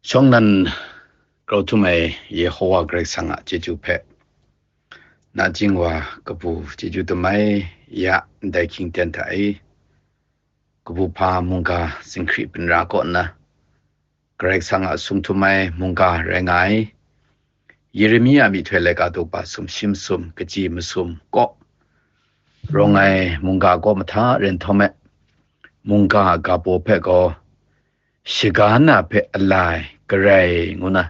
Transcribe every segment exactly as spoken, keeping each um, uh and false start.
Shawng nnan grau htum ai Yehowa Karai Kasang a chyeju hpe, nachying wa kabu chyeju tamai ya ndai hkying ten hta e, kabu hpa mungga zinghkri binra kaw nna, Karai Kasang a sung htum ai mungga rai nga ai, Yeremia myihtoi laika daw kaba sumshi masum kaji masum kaw rawng ai mungga kaw mahta ren htawm e, mungga a ga baw hpe gaw, shaga na hpe ala ai garai ngu na,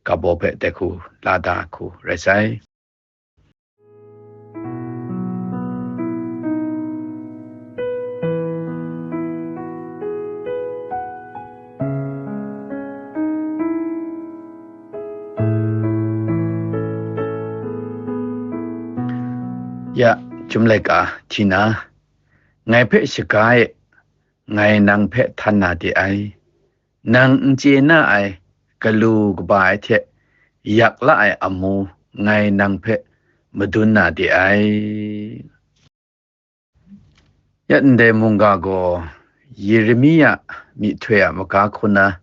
ga baw hpe dai hku la da hku rai sai. Ya, Chyum laika hti na, ngai hpe shaga e, ngai nang hpe htan na de ai. Nang n chye na ai, galu kaba ai hte yak la ai amu, ngai nang hpe madun na de ai. Ya ndai mungga gaw Yeremia myihtoi a maga hku na,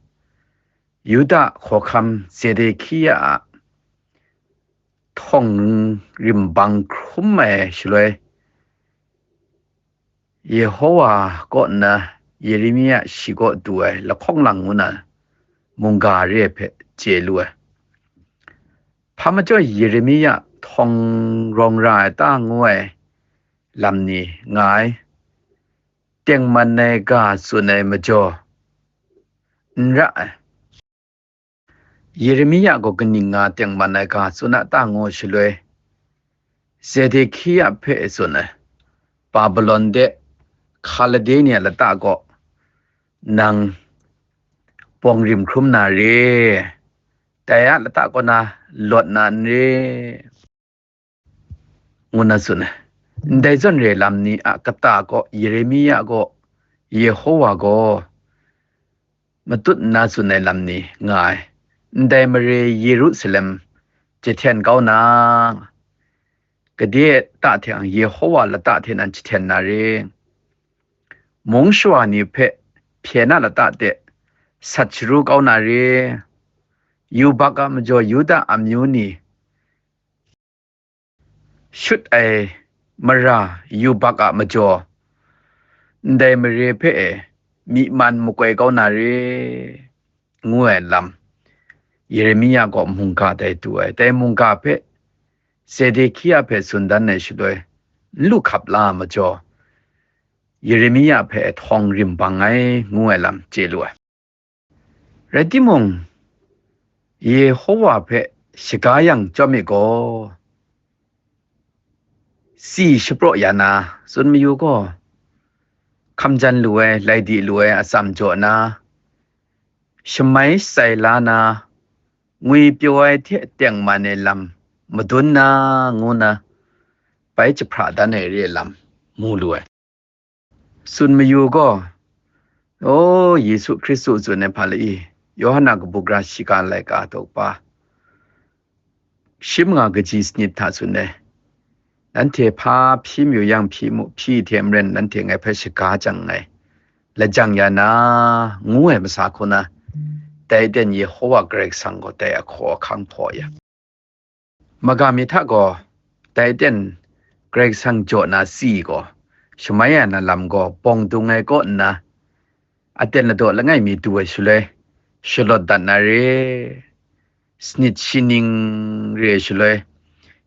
Yuda hkawhkam Zedekia a htawng rimbang hkrum ai shaloi, Yehowa kaw nna Yeremia shi kaw du ai lahkawng lang ngu na mungga re ai hpe chye lu ai. Hpa majaw Yeremia htawng rawng ra ai ta ngu ai lam ni nga ai. Tengman ai ga tsun ai majaw n ra ai. Yeremia gaw kaning nga tengman ai ga tsun a ta ngu shaloi, Zedekia hpe tsun ai, Babilon de Hkalde ni a lata kaw nang pawng rim hkrum na re, dai a lata kaw na lawt na n re, ngu na tsun ai. Ndai zawn re lam ni a kata kaw Yeremia gaw Yehowa gaw matut nna tsun ai lam ni nga ai. Ndai mare Yerusalem jahten kau na, gade ta hte ang Yehowa lata hte nan jahten na re, mung shawa ni hpe hpyen a lata de sat sharu kau na re, yubak a majaw Yuda amyu ni shut ai mara yubak a majaw, ndai mare hpe e myi man makoi kau na re, ngu ai lam, Yeremia gaw mungga dai du ai. Dai mungga hpe Zedekia hpe tsun dan ai shaloi, n lu hkap la ai majaw, Yeremia hpe htawng rimbang ai, ngu ai lam chye lu ai. Rai timung, Yehowa hpe shaga yang chyawm myit gaw, tsi shapraw ya na, tsun mayu gaw, hkamjan lu ai, lai di lu ai atsam jaw na, shamai shatsai la na, ngwipyaw ai hte tengman ai lam madun na, ngu na, bai jahpra dan ai re ai lam mu lu ai. Tsun mayu gaw, O, Yesu Hkristu tsun ai hpa lai, Yawhan a kabu gara shiga laika daw kaba, shi manga kaji sanit hta tsun ai, nanhte hpa hpyi mayu yang hpyi mu, hpyi hte maren nanhte ngai hpe shaga jang nngai, lajang ya na, ngu ai masa hku na, dai aten Yehowa Karai Kasang gaw dai ahkaw ahkang hpaw ya. Maga mi hta gaw, dai aten Karai Kasang jaw na tsi gaw, shamai ya na lam gaw bawng dung ai kaw nna, aten ladaw langai mi du ai shaloi, shalawt dat na re, sanit shining re ai shaloi,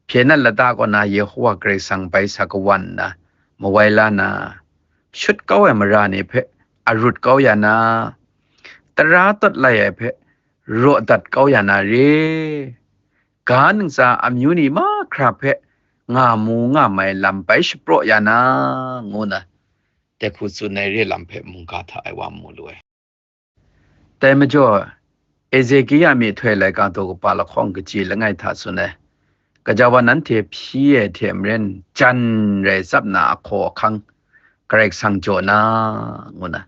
hpyen a lata kaw na Yehowa Karai Kasang bai sa kawan nna, mawai la na, shut kau ai mara ni hpe arut kau ya na, tara tawt lai ai hpe raw dat kau ya na re, ga ntsa amyu ni mahkra hpe nga mu nga mai lam bai shapraw ya na, ngu na, dai hku tsun ai re lam hpe mungga hta e wa mu lu ai. Dai majaw, Ezekia myihtoi laika daw kaba lahkawng kaji langai hta tsun ai, gaja wa nanhte hpyi ai hte maren jan rai tsap na ahkaw ahkang Karai Kasang jaw na, ngu na,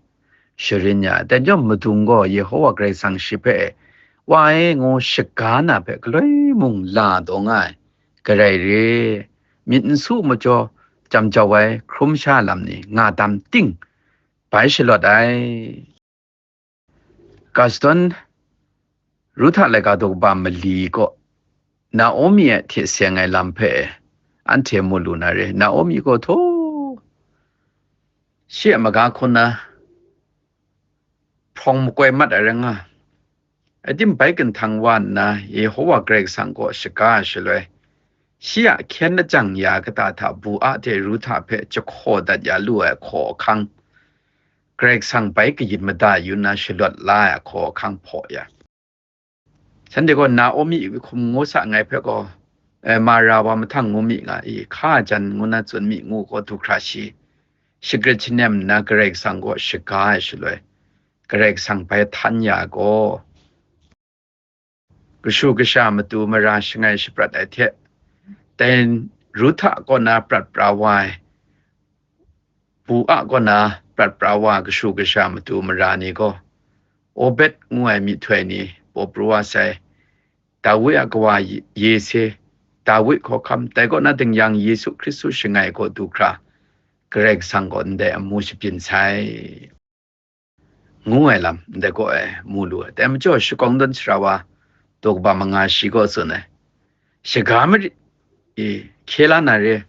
sharin ya ai. Dai majaw madung gaw Yehowa Karai Kasang shi hpe, Wa e, ngu shaga na hpe galoi mung la taw nga ai, garai re, myit n su majaw, jam jau ai hkrum sha lam ni nga dam ting, bai shalawt ai. Ga shadawn Ruhta laika daw kaba mali kaw Naomi a hte seng ai lam hpe anhte mu lu na re. Naomi gaw htaw shi a maga hkawn na hprawng makoi mat ai rai nga. Adim bai ginhtang wa nna Yehowa Karai Kasang kaw shaga ai shaloi, shi a hkyen lajang ya kata hta Bua hte Ruhta hpe jahkaw dat ya lu ai hkaw ahkang, Karai Kasang bai kayin mada yu nna shalawt la ai hkaw ahkang hpaw ya. Shanhte gaw Naomi hkum ngu sa ngai hpe gaw, eh, Mara wa mahtang ngu mi nga i, hka jan ngu na tsun mi ngu gaw du hkra shi, shagrit shanem nna Karai Kasang kaw shaga ai shaloi, Karai Kasang bai htan ya ai gaw, kashu kasha matu mara shangai shaprat ai hte, dai Ruhta kaw na prat pra wa ai, Bua kaw na prat pra wa kashu kasha matu mara ni gaw, Obed ngu ai myihtoi ni paw pru wa sai, Dawi a kawa Ye-, Yese, Dawi hkawhkam, dai kaw na dingyang Yesu Hkristu shangai kaw du hkra, Karai Kasang gaw ndai amu shabyin sai, ngu ai lam ndai kaw e mu lu ai. Dai majaw, shakawng dawn sara wa daw kaba manga shi gaw tsun ai, shaga marit, i, hkye la na re,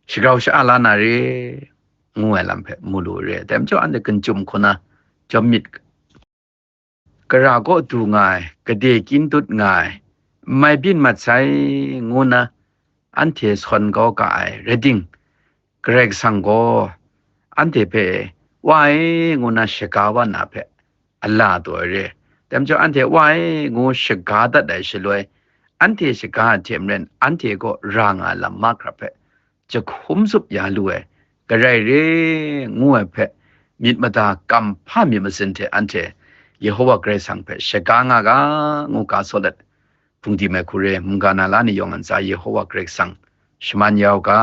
shagrau sha-a la na re, ngu ai lam hpe mu lu re. Dai majaw, anhte gun chyum hku na jawm myit, kara kaw du nga ai, gade kyin dut nga ai, n mai byin mat sai, ngu na anhte sawn kau ga ai rai ting, Karai Kasang gaw anhte hpe wa e ngu na shaga wa na hpe a la taw ai re. Dai majaw, anhte wa e ngu shaga dat ai shaloi, anhte shaga ai hte maren, anhte kaw ra nga ai lam mahkra hpe jahkum tsup ya lu ai, Karai re, ngu ai hpe myit mada kam hpa myit masin hte anhte Yehowa Karai Kasang hpe shaga nga ga, ngu ga saw let, hpungdim ai hku re, mungga na la ni yawng a ntsa Yehowa Karai Kasang shaman ya u ga.